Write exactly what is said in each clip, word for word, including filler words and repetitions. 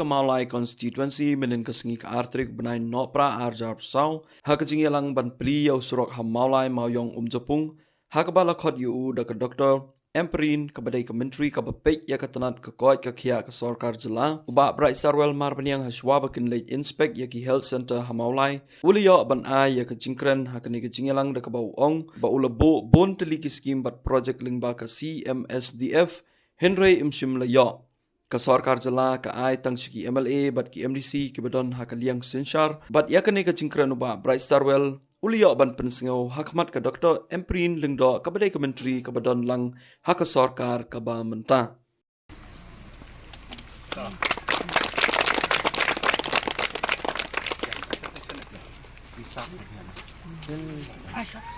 Mawlai Constituency mynhynnin ka sngi ka ar tarik bnai Nohprah ar hajar arphew saw ha ka jingïalang ban plie ïa u surok ha Mawlai Mawiong Umjapung, ha kaba la khot ïa u da ka Doctor Ampareen, kaba dei ka Myntri kaba peit ïa ka tnat ka koit ka khiah ka Sorkar Jylla, u Bah Brightstarwell Marbaniang, ha shuwa ba kin leit inspect ïa ki health centre ha Mawlai, u la ïoh ban ai ïa ka jingkren ha kane ka jingïalang da kaba u ong ba u la buh bun tylli ki skim bad project lyngba ka C M S D F, hynrei ym shym la ïoh. Ka Sorkar Jylla ka ai tang sha ki M L A bad ki M D C kiba don ha ka liang synshar, bad ïa kane ka jingkren u Bah Brightstarwell u la ïoh ban pynsngew ha khmat ka Doctor Ampareen Lyngdoh, kaba dei ka Myntri kaba don lang ha ka sorkar kaba mynta.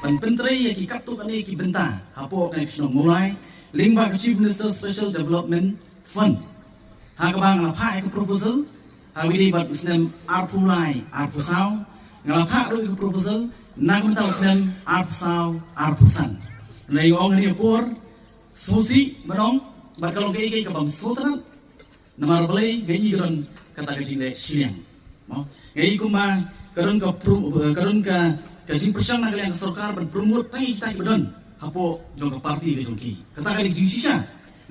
Ban pyntrei ïa ki katto katne ki bynta hapoh kane ka shnong Mawlai lyngba ka Chief Minister Special Development Fund. Ha kaba nga la phah ïa ka proposal ha kaba ïadei bad u snem arphew lai arphew saw, nga la phah ruh ïa ka proposal na ka bynta u snem arphew saw arphew san. Nga ong ha kane ka por, sngewsih ban ong bad ka long kaei kaei kaba ym sngewtynnat. Namar balei? Nga i ka don kata ka jingleh shiliang. Mo? Nga i kumba ka don ka prum-, ka don ka, ka jingpyrshang na ka liang ka sorkar ban promote tang ïa kita kiba don hapoh jong ka party ka jong ki. Kata ka dei ka jingshisha.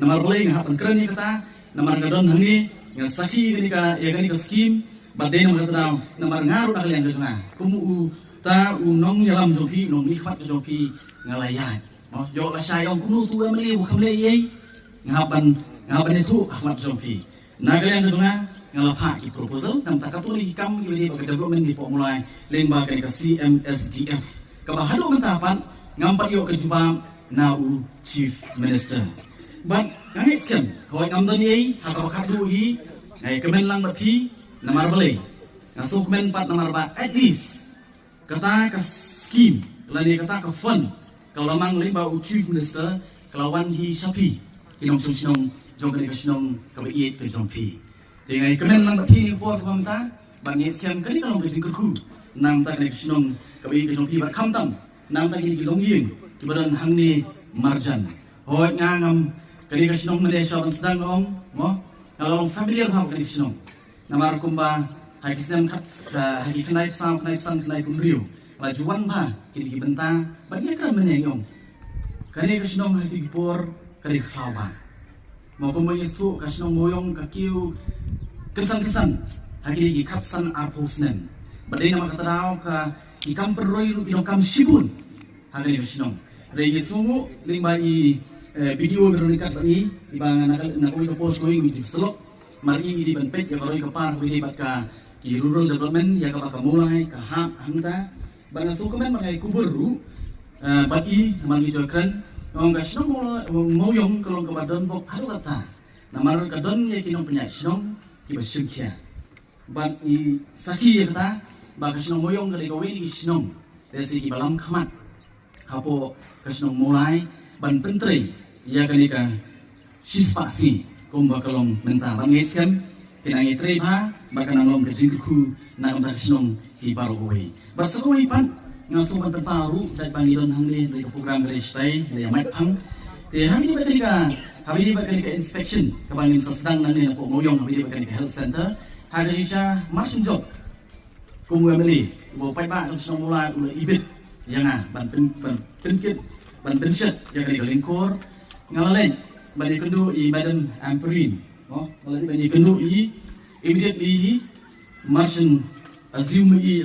Namar balei nga hap ban kren ïa kata? Namar nga don hangne, nga sakhi ïa kane ka, ïa kane ka skim, bad dei namar kata daw, namar nga ruh na ka liang ka jong nga, kum uta u nongïalam jong ki, u nongmihkhmat ka jong ki, nga la ïaid. Mo, ïoh lashai ong kumno utu u M L A u kham leh ei ei. Nga hap ban, nga hap ban ïathuh ha khmat jong phi. Na ka liang ka jong nga, nga la phah ki proposal, na ka bynta katto katne ki kam kiba ïadei bad ka development hapoh Mawlai lyngba kane ka C M S D F, kaba haduh mynta pat ngam pat ïoh ka jubab na u Chief Minister. Bad nga ngeit skhem, hooid ngam don ei ei, ha kaba khatduh hi nga ïakmen lang bad phi. Namar balei? Nga sngewkmen pat namar ba at least kata ka skim lane kata ka fund ka la mang lyngba u Chief Minister, ka la wan hi sha phi ki nongshong shnong jong kane ka shnong kaba ïeit ka jong phi. Te nga ïakmen lang bad phi ha kane ka por kaba mynta, bad nga ngeit skhem kane ka long ka jingkyrkhu na ka bynta kane ka shnong kaba ïeit ka jong phi, bad khamtam na ka bynta kine ki longïing kiba don hangne marjan. Hooid nga ngam, kane ka shnong mynne shuwa ban sdang nga ong, mo, nga la long familiar bha bad kane ka shnong. Namar kumba ha ki snem khat, ha ki khyndai phew saw, khyndai phew san, khyndai phew hynriew, la ju wan bha kine ki bynta, bad nga kren mynne nga ong, kane ka shnong ha kito ki por ka dei ka khlaw bha. Mo, kumba ngi sngewthuh ka shnong Mawiong ka kiew kynsan kynsan ha kine ki khatsan arphew snem. Bad dei namar kata daw ka, ki kam pynroi ruh ki donkam shibun ha kane ka shnong. Hynrei ngi sngewnguh lyngba i, eh, B D O ba don ryngkat bad ngi, iba nga na ka, na kawei ka por sha kawei ngi ju syllok. Namar i i dei ban peit ïa ka roi ka par kaba ïadei bad ka, ki rural development, ïa kaba ka Mawlai ka hap hangta. Bad nga sngewkmen bad nga ïakubur ruh, eh, bad i namar ngi ju kren. Nga ong ka shnong Maw-, Mawiong ka long kaba don bok haduh katta. Namar ka don ïa ki nongpynïaid shnong kiba shim khia. Bad ngi sakhi ïa kata ba ka shnong Mawiong ka dei kawei na ki shnong lehse kiba lam khmat hapoh ka shnong Mawlai ban pyntrei ïa kane ka shispah sngi kumba ka long mynta. Bad nga ngeit skhem kin nang ïatrei bha bad kan nang long ka jingkyrkhu na ka bynta ka shnong hi baroh kawei. Bad sa kawei pat nga sngewbha ban pynpaw ruh, jait ba ngi don hangne, hynrei ka program ka dei shatai, ka dei ha Maitphang. Te ha kaba ïadei bad kane ka, ha kaba ïadei bad kane ka inspection kaba ngin sa sdang nangne napoh Mawiong, ha kaba ïadei bad kane ka health center, ha ka jingshisha mar shen jop kum u M L A uba u paidbah jong ka shnong Mawlai u la ibit ïa nga ban pyn, ban pynkit, ban pynshet ïa kane ka lyngkor. Nga la leit ban ïakynduh i Madam Ampareen, mo, nga la leit ban ïakynduh i, immediately hi, mar shen assume i